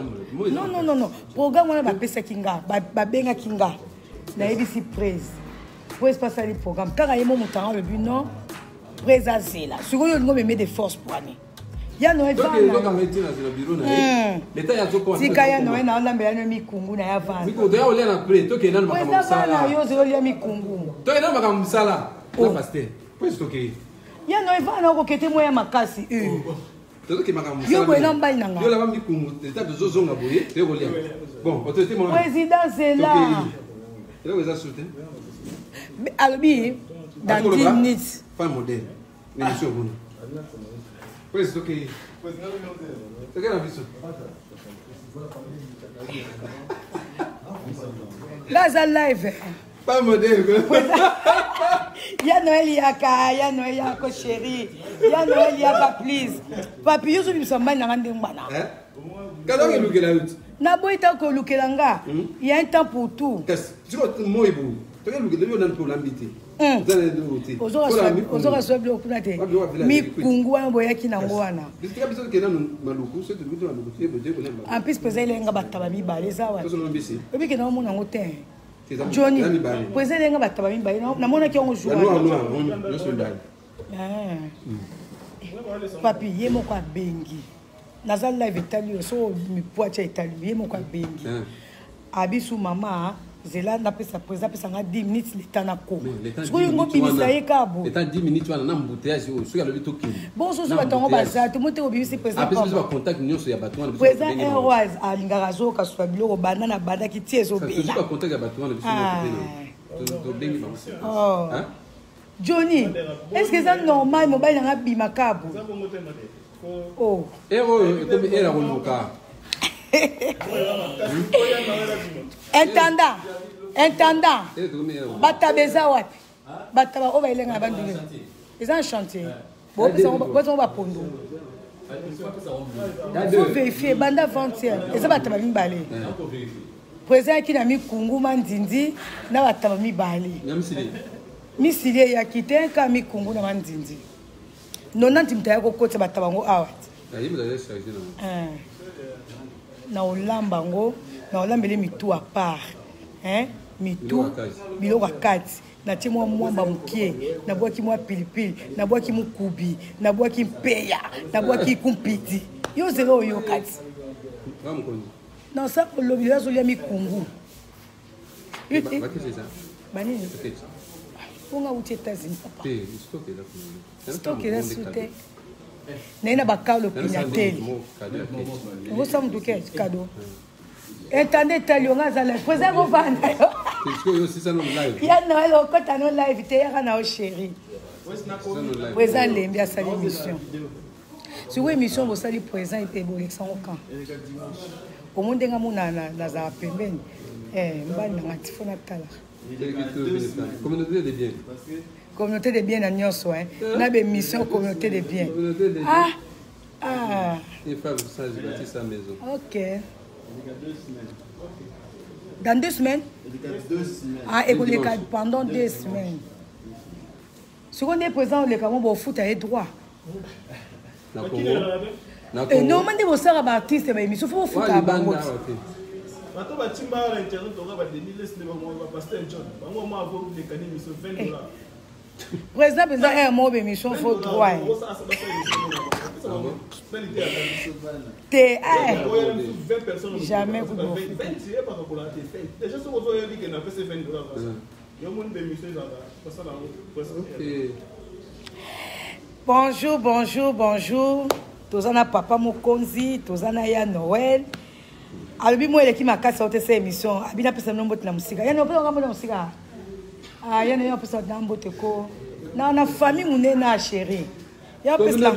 Non, non, non, non, programme wana bapesaki nga, babengaki nga, nayebisi Prese, Prese pasali programme kaka ye mo moto yango alobi non, Prese azela. Sikoyo olingo meme de force poani ya Noel, tika ya Noel na olambela no mikungu na ya vana yo ozolia mikungu. Ya Noel vana, okokete mwa ya makasi. Yo boye na mobali na nga. Président zela alobi dans 10 minutes. Modèle émission omona prince, tokei, tokei na biso. Nga aza live. Pas modèle. Ya Noel yaka, ya Noel yako, chéri ya Noel yaka, please. Papi, yo ozobimisa mobali nanga ndenge bana. Kazaka elukela yo ti. Naboyi ta kolukela nga. Il y a un temps pour tout. Kasi siko moi boye tokelukela yo nani mpe olambi te. Ozoka swa biloko kuna te, mikungu wana boyaki nango wana. En plus mpenza elenga bataba mibale eza wana, oyebi ke naomona yango te. Johnny, président elenga bataba mibale, namonaki yango jour. Papi ye moko abengi, naza live, etali yo so mipwatia, etali ye moko abengi abisu mama zela, napesa président, apesa nga 10 minutes leta na koma. Sikoyo ngo bimisa ye kaka boye. 10 minutes wana na embouteillage oyo, soki alobi tokende. Bon, soso bato yango baza tomo te, obimisi président. Apesi biso bacontact nyonso ya bato wana. Président Airways alingaka azoyoka swa biloko banda na bandaki ti ezobela. Bacontact ya bato wana, biso tobengi bango. Johnny, est ce que eza normal mobali nanga abima kabo? Oh. Ere oyo ekomi ere ya koluka. Intendant, intendant, bataba eza wapi? Bataba oyo baelenga na bandundu eza na chantier, bopesa bapondu. Faut vérifier banda avant-hier eza bataba mibale. Président ayaki na mikungu, mandindi na bataba mibale. Misili eyaki te, ka mikungu na mandindi. Nonanti moto aya kokotisa bataba yango awa na olamba yango, na olambeli mitu à part, mitu biloko ya kati, natie mwa mwamba mokie, nabwaki mwa pilipili, nabwaki mokubi, nabwaki mpeya, nabwaki kumpidi. Yo ozela oyoka ti na olobi lelo azolia mikungu banini mponga wuti États-Unis. Papa, stock eza su te, naye na bakalo pignateli okosa mutu ke kado etande etali yo. Nga aza live, président kovanda yo. Ya Noel okota no live te, yaka na yo chéri. Président alembi, asali émission. Sikoyo émission bosali, président ebolekisa yango kan omo ndenge amona nazala pembeni mobali nanga ti fo natala. Communauté de bien. Communauté de bien na nyonso, na bémission communauté de bien. Ah ah. Une femme sage bâtit sa maison. Ok. Dans 2 semaines? Ah, ekoleka pendant 2 semaines. Sikoyo nde président oleka mo bofuta ye droit. Na Congo. Normal nde bosala baartiste baémission, fo bofuta bango. Bato batimba na internet oka badeni lesne bango, bapasteur John, bango mwa avolekani émission 20 $. Président mpenza aire moko bémission fo droit te, jamais. Déjà soki ozoyebi ke napesi 20 $, yo moni bémission ezalaka basala yango. Bonjour, bonjour, bonjour. Toza na papa mokonzi, toza na ya Noel. Alobi mo eleki makasi aotesa émission abi napesa bino mbote na mosika. Ya Noel, opesaka mbote na mosika. Ah, ya Noel apesa na mbote ko na famille monene ya chéri ya pesa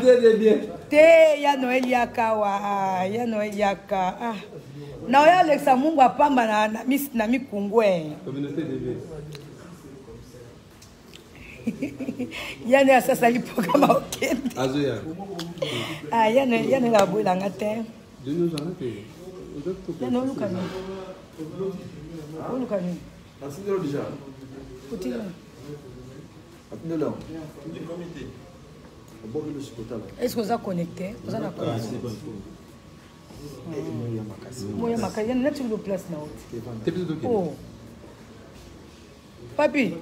te. Ya Noel yaka wa, ya Noel yaka. Ah. Na oyo alekisa mungu apamba na mikungu e. Yani asasali programme okende. Ah, yani yani aboyelanga te. Yani oluka nini? Oluka nini? Otiki. Est ce que oza connecté? Oza na connexion? Moya makasi. Yana nati kulo place na oti. Oh. Papi.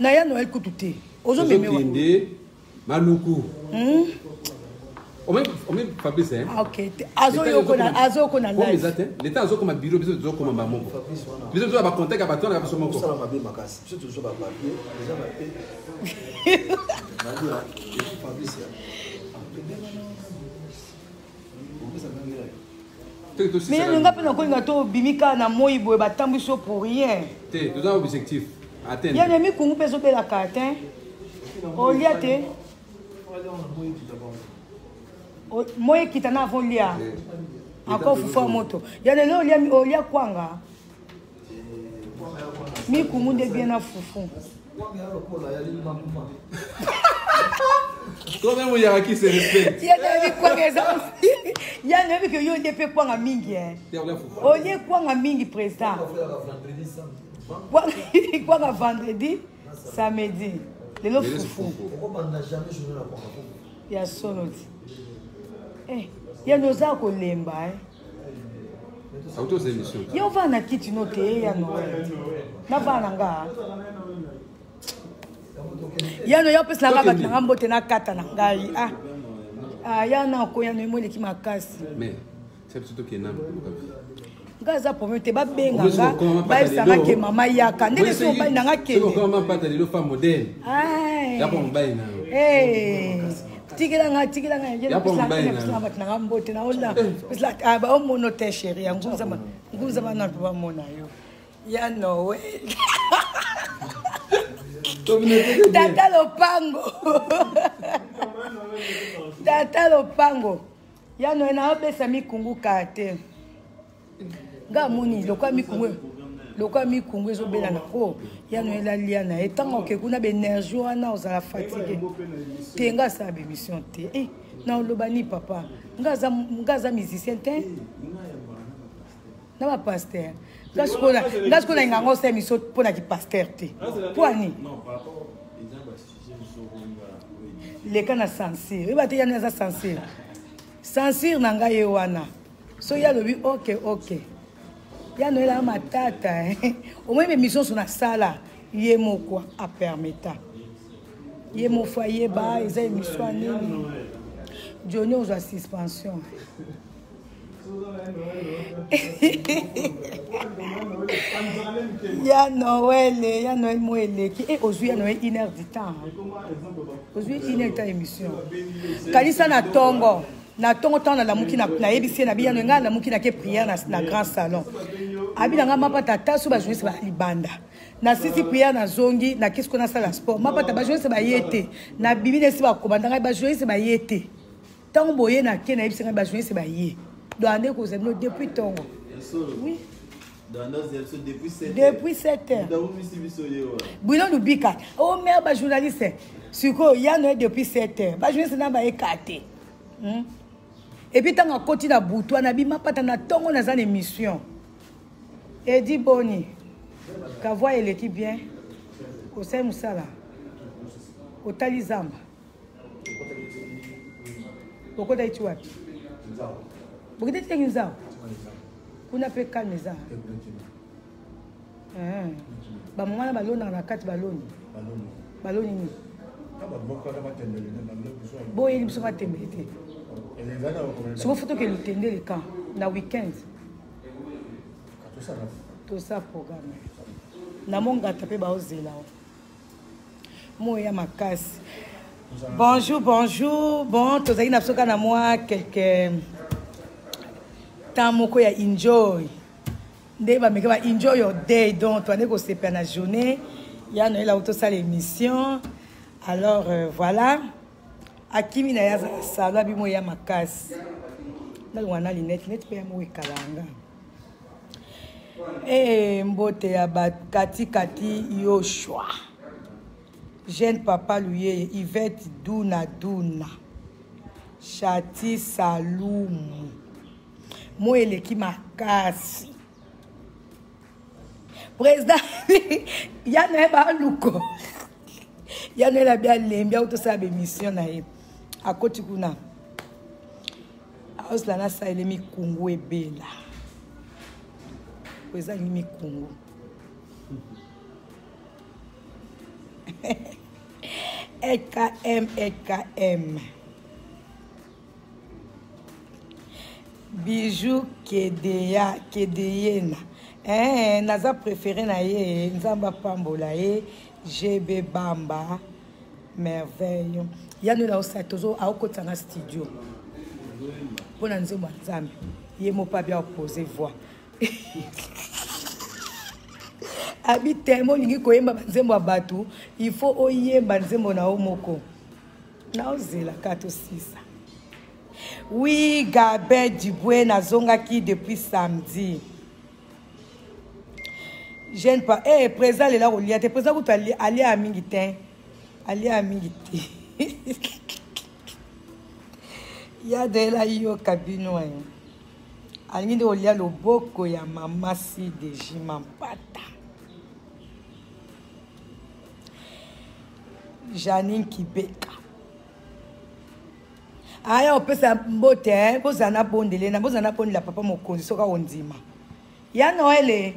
Na ya Noël kutu te. Ozo meme wa. Maluku. Hmm? Omoni Fabrice hein? Ah, ok. Azo yoko na azo yoko na live. Eza te. L'État azo koma bureau biso tozo koma ba moko. Biso tozo ba contact ya bato na biso moko. Sala mabe makasi. Biso tozo ba papier, eza ba pe. Nadia, Fabrice. Mais yano nga mpe nakolinga to obimi kaka na moi boye batambwisi yo pour rien. Te, toza objectif. Atteindre. Yano mikungu mpe ezobelaka te. Olia te. Moi ekita na avant lia. Encore fufu ya moto. Yano lelo olia olia kwanga. Mikungu nde bien na fufu. Toi même oyaka qui se respecte. Yano yebi kwanga eza. Yano yebi ke yo nde mpe kwanga mingi eh. Olie kwanga mingi président. Kwanga vendredi, samedi. Lelo fufu. Ya solo ti. Eh, yano oza kolemba eh. Yo ovanda na kiti no te ya Noël. Navanda na nga. Yano ya opesela nga bato na nga mbote nakata na ngai. Ah. Ah, yana okoya no emoleki makasi. Mais c'est plutôt que nanu koluka vie. Nga aza problème te babenga nga bayebisa nga ke mama yaka ndenge soki mobali na nga kende. Soki okoma mpata lelo femme modèle. Ya po mobali na yo. Eh. Tikela nga tikela nga ye pesela bato na nga mbote na ola pesela ah ba omono te chérie ya ngunza ma ngunza ba na ba mona yo. Ya Noël. Tata lopango. Tata lopango. Ya Noël na obesa mikungu kaka te. Nga amoni lokola mikungu lokola mikungu ezobela na ko ya Noël alia na ye ntango oke kuna baenergie wana ozala fatigue te. Nga asala baémission te eh, na oloba ni papa nga aza musicien te na bapaster. Nga sikoyo nalinga yango osala émission mpo na kipaster te mpo ani leka na censure oyeba te yani aza censure censure na ngai ye wana soki alobi ok ok ya Noël a matata omoni baémission so nasala ye moko apermeta ye moko ayeba eza émission ya nini. Johnny ozwa suspension. Ya Noël, ya Noël mo eleki e ozwi ya Noël une heure du temps, ozwi une heure temps émission. Kanisa na ntongo na ntongo ntango nalamuki nayebisi ye na biyano ngai nalamuki nake prière na grand salon abi na ngai mapata ata so bajournaliste baya libanda. Nasisi prière nazongi nakisi ko nasala sport mapata bajournaliste baye te. Nabimi nesi bakobanda ngai bajournaliste baye te. Ntango boye nake nayebisi ngai bajournaliste baye donc ande kozala bino depuis ntongo. Oui, depuis 7 heures Bruno Lubika o oh, mare bajournaliste sikoyo ya Noël depuis 7 heures bajournaliste na bayeka te. Et puis ntango akoti na butu wana bima pata na ntongo naza na émission. Edi boni kavoi eleki bien osali mosala otali zamba okotaki ti wapi bokite teki nzao kuna mpe calme eza bamama na balonaka na kati baloni baloni nini boyeli biso matembele te siko fo toke lutendele kan na weekend tosala programme na mongata mpe baozela moya makasi. Bonjour, bonjour. Bon, tozali na biso kaka na mwa quelque temps moko ya enjoy nde bameka ba enjoy your day. Donc toande kosepela na journée ya Noël auti tosala émission. Alors voilà akimi na ye azala salo abimo ya makasi nalongwa na linete neti mpe ya moko ekalanga. E mbote ya bakatikati Yoshua jeune papa Luyeye Yvette Duna Duna Chati Salumu mo eleki makasi président ya Noël baluko ya Noël abi alembi auti tosala baémission na ye akoti kuna. Aozela nasalele mikungu ebela. Po ezangi mikungu. EKM EKM. Bijou Kedeya Kedeyena. Eh, naza préféré na ye, Nzambe apambola ye, GB Bamba merveille. Ya noela osala tozo aokotisa na studio mpo na nzembo ya Nzambe. Ye moko abia opose voix. Abi tellement olingi koyemba banzembo ya bato, il faut oyemba nzembo na yo moko. Naozela kaka tosisa. Oui, Gabin Duboué, nazongaki depuis samedi. Jeune pas. Eh, président lela kolia te. Président kutu alia mingi te. Alia mingi te. Ya dela yoka bino eh. Alingi nde kolia loboko ya mama si de Jima Mpata. Janine Kibeka. Aya opesa mbote eh, bozala na bondele na bozala na bondela papa mokonzi soki akondima. Ya Noël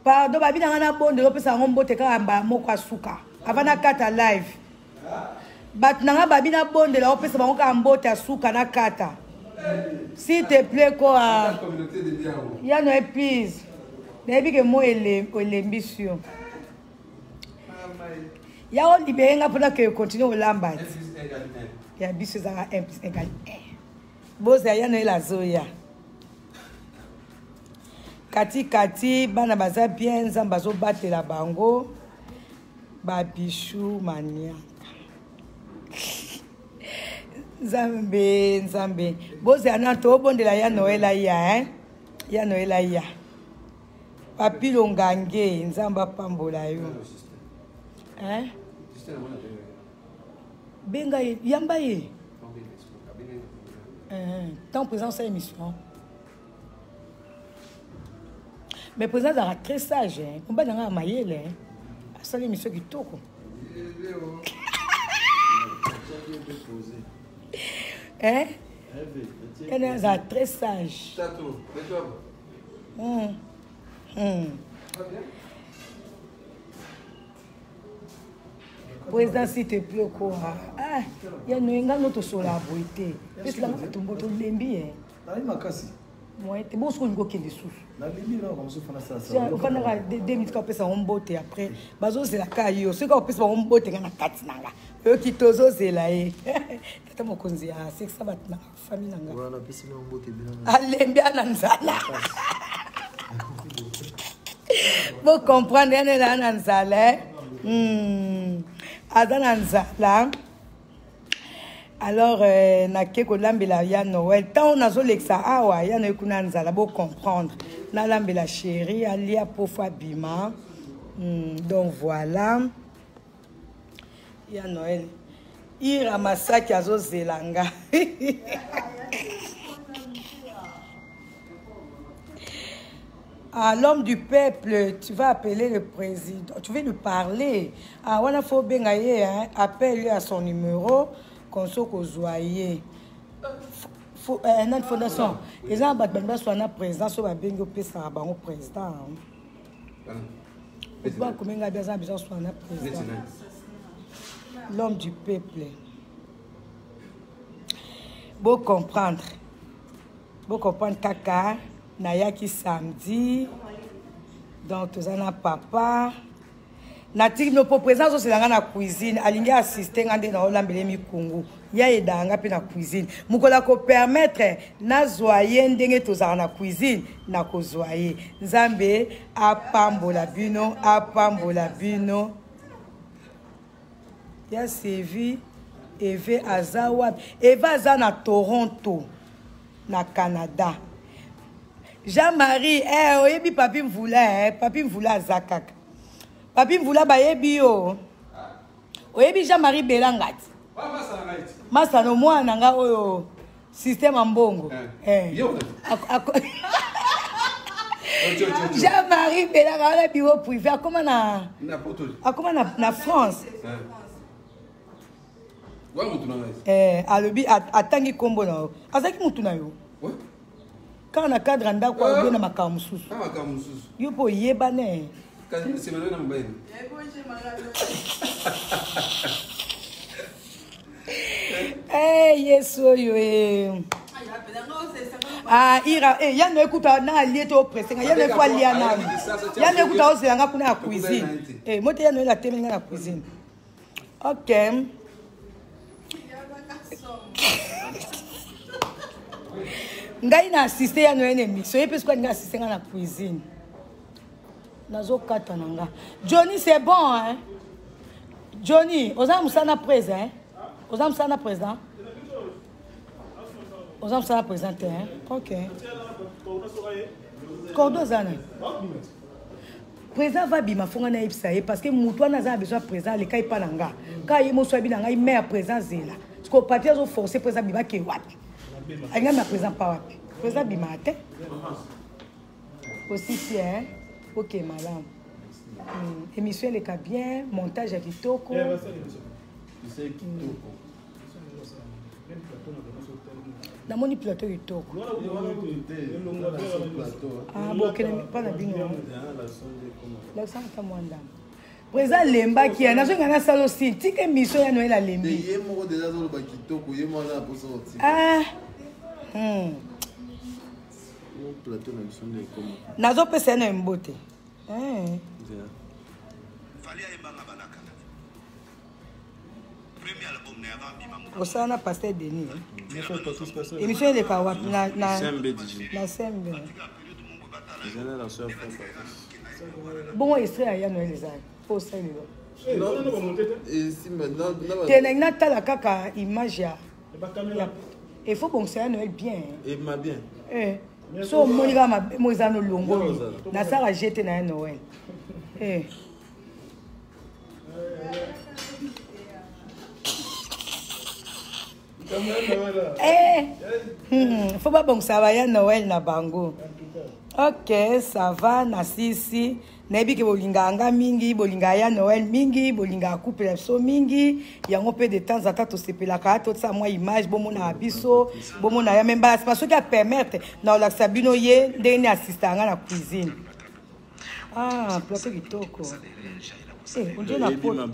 pardon babi na nga na bondele opesa yango mbote kaka mbala moko asuka avant na kata live. Bato na nga babi na bondela opesa bango kaka mbote asuka na kata. S'il te plaît ko a. Ya Noël please. Nayebi ke moi elembisi yo. Ya olibere nga mpona ke continue olamba ti. Ya biso ezaka 1 plus 1 égale 1. Boza ya Noël azoya. Kati kati bana baza bien, Nzambe azobatela bango. Ba bichou maniaka. Nzambe, Nzambe. Boza na to bondela ya Noël aya hein. Ya Noël aya. Papi Longange, Nzambe apambola yo. Hein? Benga ye, yamba ye. Tant présent sa émission. Mais président azalaka très sage, hein. Mobali na nga ya mayele, hein. Asali émission kitoko. Hein? Ene azala très sage. Président, s'il te plaît, quoi. Ah, ya no nga no tosola boye te. Pesi la nga tombo to lembi hein. Nali makasi. Moyen te bonso olingi okende susu. Nalembi na bango fana sala sala. Ofandaka 2 minutes ka opesa bango mbote après bazozela ka yo. Soki opesa bango mbote nga na kati na nga. Oyoki tozozela ye. Tata mokonzi ya sekisa bato na famille na nga. Wana pesi bango mbote bino. Alembi ana nzala. Bo comprendre ene na na nzala. Aza na nzala. Alors nake kolambela ya Noël. Tant nazolekisa awa ya Noël kuna nzala bo comprendre. Nalambela chérie alia pofa bima. Donc voilà. Ya Noël. Ira Masaki azozela nga. Ah, l'homme du peuple, tu vas appeler le président, tu veux lui parler. Ah, wana faut benga ye, hein, appelle-lui à son numéro, qu'on soit kozoyer. Faut, notre fondation. Ils ont battu bamba soit na président, soit ba bengi opesa bango président. Ba komenga bien ça besoin soit na président. L'homme du peuple. Beau comprendre. Beau comprendre kaka. Nayaki samedi. Donc toza na papa. Natiki no po présence oselanga na cuisine, alingi assister nga nde na olambele mikungu. Ya edanga pe na cuisine. Mukola ko permettre nazwa ye ndenge tozala na cuisine na kozwa ye. Nzambe apambola bino, apambola bino. Ya Sevi, Eve aza wapi? Eve aza na Toronto, na Canada. Jean-Marie, eh, oyebi Papi Mvula, eh, Papi Mvula aza kaka. Papi Mvula bayebi yo. Oyebi Jean-Marie Belangati. Masano mwana nga oyo système ya mbongo. Eh. Jean-Marie Belanga wana bureau privé akoma na akoma na, na France. Eh, alobi atangi nkombo na yo, azalaki motu na yo kaka na cadre ya ndako, alobi na makambo mosusu. Yo mpo oyebana. Eh, Yesu oyo e. Ah, ira eh, yano ekuta na alie to presse nga yano eku alia nanu, yano ekuta ozela nga kuna ya cuisine. Eh, mote yano ela teme nga na cuisine. Ok, ngai na assiste ya noye na émission, ye mpe soki alingi assiste nga na cuisine, nazokata na nga. Johnny, c'est bon, hein? Johnny, oza mosala na président, hein? Oza mosala na président, oza mosala na président te, hein? Ok, cordo aza na président va bima fonga nayebisa ye, parce que motu wana aza na besoin ya président. Aleka epa na nga kaka ye moso abi na ngai mai ya président zela parce que papier azoforce président bima ke wapi, alingami na président pa wapi, président bimaka te osisi, hein? Ok, malamu. Émission eleka bien, montage ya kitoko. Namoni plateau kitoko. Ah, bokende mpa na bino, lakisa ata mwa ndambo. Président alembaki ya nazonga nasala osi tika émission ya Noel, alembi. Ye moko deja azoloba kitoko, ye moko aza na mposa kotika. Ah. Plateau na biso nde ekoma. Nazopesa ye na mbote. Eh. Osala na pasteur Denis, émission eleka wapi? Na Sembe. Bongo extrait ya ya Noel eza po osalelo te. Nangi natala kaka image ya il faut bongisa ya Noel bien. Ebima bien. Eh. So omoni kaka mabe mo eza nolongoli, nasala jete na ya Noel. Eh. Eh. Faut babongisa baya Noel na bango. Ok, ça va. Na sisi nayebi ke bolingaka nga mingi, bolingaka ya Noel mingi, bolingaka couple na biso mingi. Yango mpe de temps en temps tosepelaka totia mwa image, bomonaka biso, bomona ya me mbala nsima soki apermettre na olakisa bino ye ndenge nini assistaka nga na cuisine. Ah, plateau kitoko. Eh, on dirait na poto,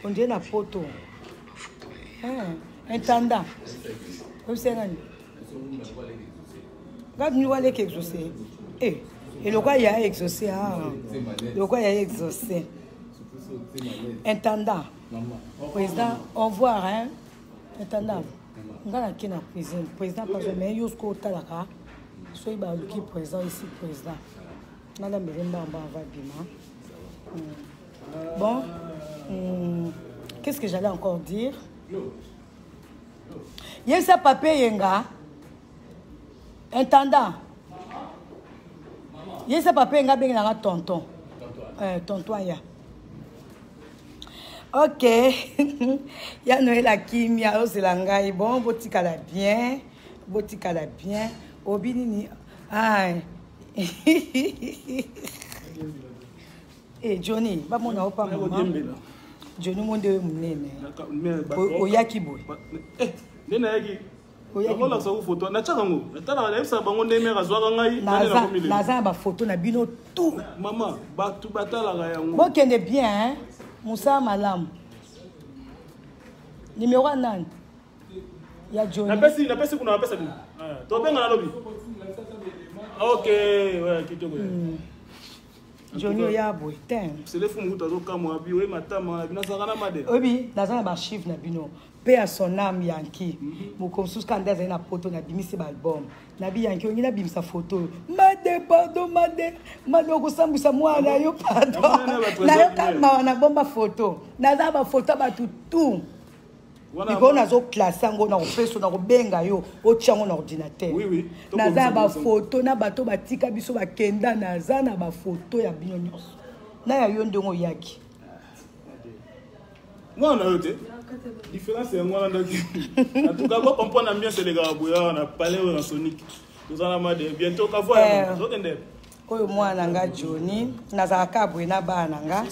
on dirait na poto. Ah, intendant oyebisa nani ngati waleki exaucé. Eh, eloko ya exaucé. Ah, eloko ya exaucé. Intendant, président, au revoir, hein. Intendant, nga nake na cuisine, président pazo, mais yo soki otalaka soki baluki président ici, président nalambele mbamba ava bima. Bon, qu'est-ce que j'allais encore dire? Yebisa pape yenga, intendant, yebisa pape yenga abengelanga tonton. Eh, tonton aya. Ok, ya Noel akimia ozela ngai. Bon, botikala bien, botikala bien. Obi nini? Ah. Eh, Johnny, bamona yo pa mama Johnny mo nde oyo monene oyaki boye. Nde nayaki olakisa ko foto natiaka yango, natalaka, nayebisaka bango nde mare azwaka ngai. Naza na bafoto na bino tout. Mama, bato batalaka yango. Bokende bien, mosala malamu. Numéro ya nani? Ya Johnny. Napesi, napesi kuna, napesa bino, tobenga na lobi. Ok, kitoko. Johnny oya boye te. Selefu mutu azokamwa bi oye matama bino azalaka na made. Oyebi, naza na baarchive na bino mpe ya son âme Yanki. Moko mosusu kaka nde azali na poto, nabimisi baalbum nabi Yanki ongi nabimisa foto oyo. Made, pardon, made, made, okosambwisa mwana na yo, pardon. Nayoka mawa, nabomba foto, naza na bafoto ya bato tout likolo, nazoklasse yango na kopesa, na kobenga yo otia yango na ordinateur. Naza na bafoto na bato batika biso bakenda, naza na bafoto ya bino nyonso na ya yo ndenge oyaki. Mwana yo te, différence yango wana ndaki. En tout cas, bocomprendre ambiance elekaka boye awa na palais oyo na Sonic. Toza na made, bientôt kavoi tokende. Oyo mwana na nga Johnny, nazalaka boye na bana na nga,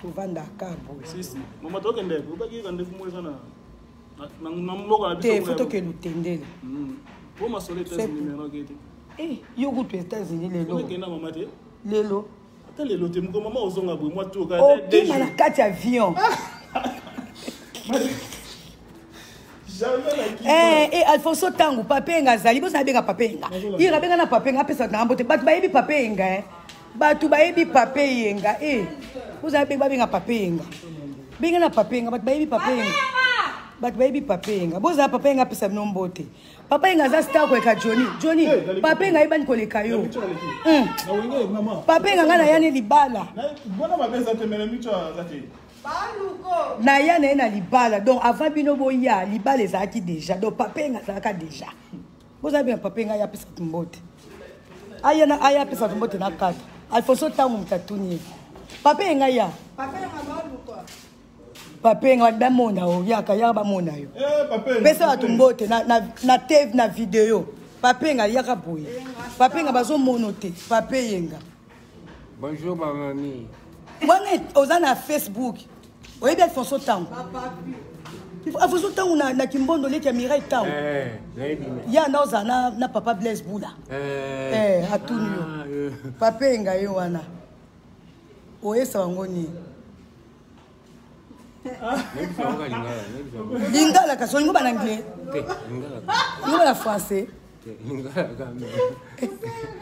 tovandaka boye. Mama, tokende, obaki rendez-vous mo eza na Na mboka na biso. Te, faut tokende lutendele. Po masolo États-Unis mena kete. Eh, yo kutu États-Unis lelo. Okenda mama te? Lelo. Ata lelo te, moko mama ozonga boye mwa tour kaka. Okima na kati ya avion. Eh, eh, Alfonso Tangu, Papa Enga azali, boza abenga Papa Enga. Ira abenga na Papa Enga, apesa na mbote. Bato bayebi Papa Enga, eh. Bato bayebi Papa Enga, eh. Boza abenga babenga Papa Enga. Benga na Papa Enga, bato bayebi Papa Enga. Bato bayebi Papa Enga. Boza Papa Enga apesa bino mbote. Papa Enga aza star koleka Johnny. Johnny, Papa Enga ayebani koleka yo. Papa Enga ngai nayani libala. Naya na ye na libala. Donc avant bino boya, libala ezalaki déjà. Donc Papa Enga azalaka déjà. Bozala bien Papa Enga aya apesa mbote. Aya na aya apesa mbote na kata. Alfonso ntango moto atuni ye. Papa Enga ya. Papa Enga bamona yo, yaka yaka bamona yo. Pesa bato mbote na, na, na TV na video. Papa Enga yaka boye. Papa Enga bazomono te. Papa Enga. Bonjour ma mamie. Wana oza na Facebook. Oyebi Alfonso Tango. Alfonso Tango na, na Kimbondo leki ya Mireille Tango. Eh, nayebi me. Ya na oza na, na papa Blaise Bula. Eh, eh atuni yo. Ah, eh. Papa Enga ye wana. Oyesa bango nini? Lingala kasi olingo bana anglais? Olingo bana français?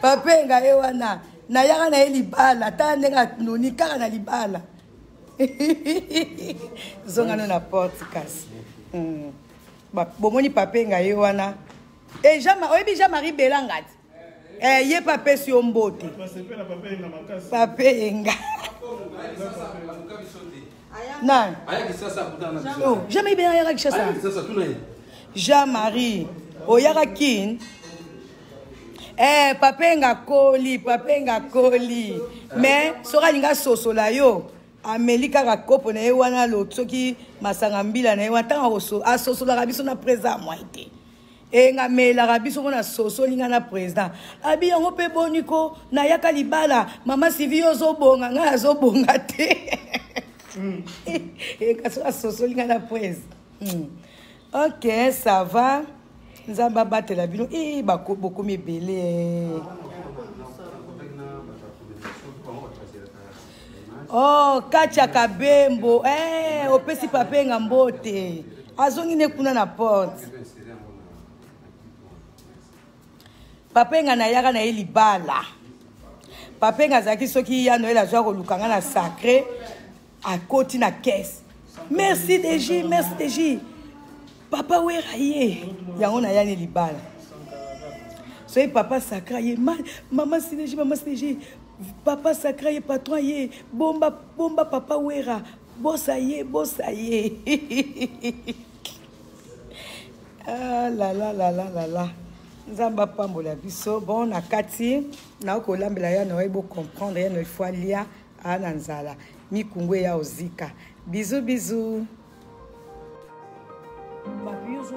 Papa Enga ye wana nayaka na ye libala tala ndenge anoni kaka na libala zonga no na porte kasi bomoni Papa Enga ye wana e oyebi Jean Marie Belanga ti eh, ye mpe apesi yo mbote Papa Enga nani Jean Marie Belanga ayaka Kinshasa. Jean Marie oyaka kin eh, Papa Enga koli, Papa Enga koli mais soki alingi asosola yo ameli kaka kopo na ye wana lo soki masanga mbila na ye wana ntango asosolaka biso na président mwai te enga amelaka biso mpona sosoli nga na président abi yango mpe boni ko nayaka libala mama Sivi yo ozobonga ngai azobonga te enga soki asosoli nga na président. Ok, ça va. Nzambe abatela bino. Eh, bokomi ebele. Oh, Katia Kabembo. Eh, opesi Papa Enga mbote. Azongi ne kuna na porte. Papa Enga nayaka na ye libala. Papa Enga azalaki soki ya Noël azwa koluka nga na sacré akoti na caisse. Merci DJ, merci DJ. Papa Wera ye. Yango na yani libala. Soki papa sacré ye, mama Sineji, mama Sineji. Papa sacré ye, patron ye, bomba bomba papa Wera, bosa ye, bosa ye. Ah la la la la la la. Nzambe apambola biso. Bon na kati na kolambela ya Noël bo comprendre ya Noël fois lia a na nzala. Mikungu ya ozika. Bisous bisous. Papi yo zo